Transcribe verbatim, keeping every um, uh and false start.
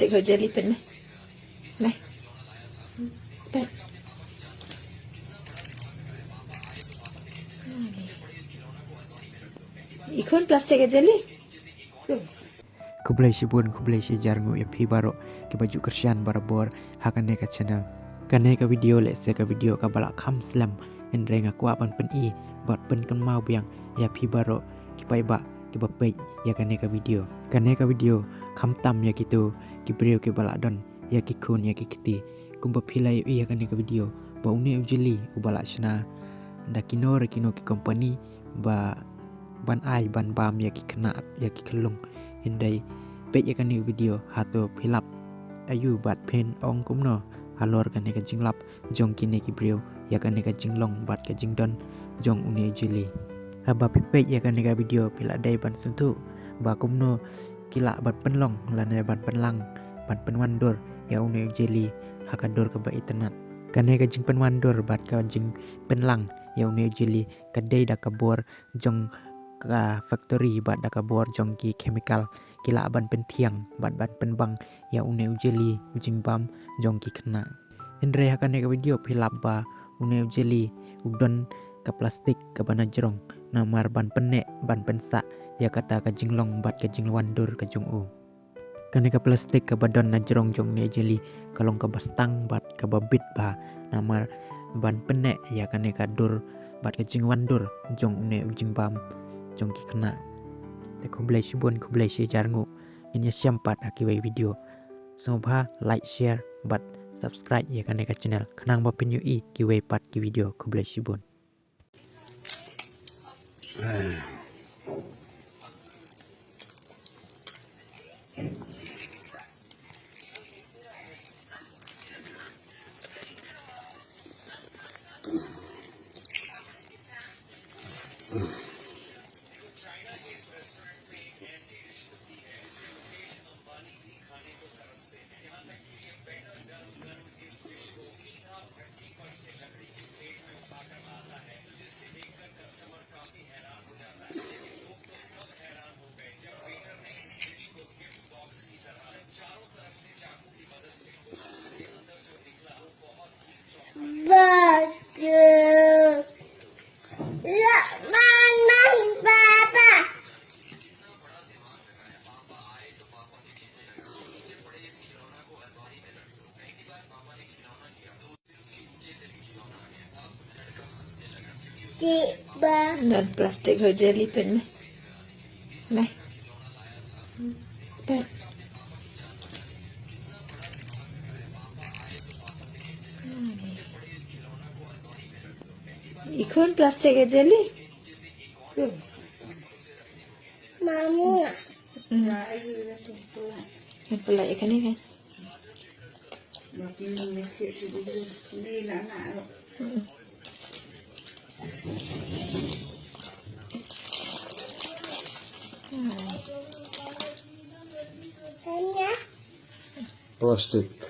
Ho jelly pynne. Nai. Pyn. Ikhun plastik ka jelly. Khublei shibun, khublei shihajar nguh ïa phi baroh kiba ju kyrshan barabor ha kane ka channel. Kane ka video lehse ka video kaba la kham slem, hynrei nga kwah ban pyni bad pynkynmaw biang ïa phi baroh ki paidbah kiba peit ïa kane ka video. Kane ka video khamtam ïa kito ki briew kiba la don ïa ki khun ïa ki kti. Kumba phi la ïohi ha kane ka video ba une u jelly uba la shna da kino re kino ki company ba ban ai ban bam ïa ki khynnah ïa ki khyllung. Hynrei peit ïa kane ka video hato phi lap aïu bad phin ong kumno halor kane ka jinglap jong kine ki briew ïa kane ka jinglong bad ka jingdon jong une u jelly. Haba phi peit ïa kane ka video phi la dei ban sngewthuh ba kumno ki lah ban pynlong lane ban pynlang ban pynwandur ïa une u jelly ha ka dur kaba itynnad. Kane ka jingpynwandur bad ka jingpynlang ïa une u jelly ka dei da ka bor jong ka factory bad da ka bor jong ki chemical ki lah ban pynthiang bad ban pynbang ïa une u jelly u jingbam jong ki khynnah. Hynrei ha kane ka video phi lap ba une u jelly u don ka plastik kaba na jrong namar ban pynneh ban pynsah ïa kata ka jinglong bad ka jingwandur ka jong u. Kane ka plastik kaba don na jrong jong une u jelly ka long kaba stang bad kaba bit bha namar ban pynneh ïa kane ka dur bad ka jingwandur jong une u jingbam jong ki khynnah. Te khublei shibun, khublei shihajar nguh. Ngin ïashem pat ha kiwei video. Sngewbha like, share bad subscribe ïa kane ka channel khnang ba phin ïohi kiwei pat ki video. Khublei shibun. Don plastik ho jelly pynne. Nai. Pyn. Ikhun plastik ho jelly. Mama. Hmm. Yang pula ikan ni kan. Plastik.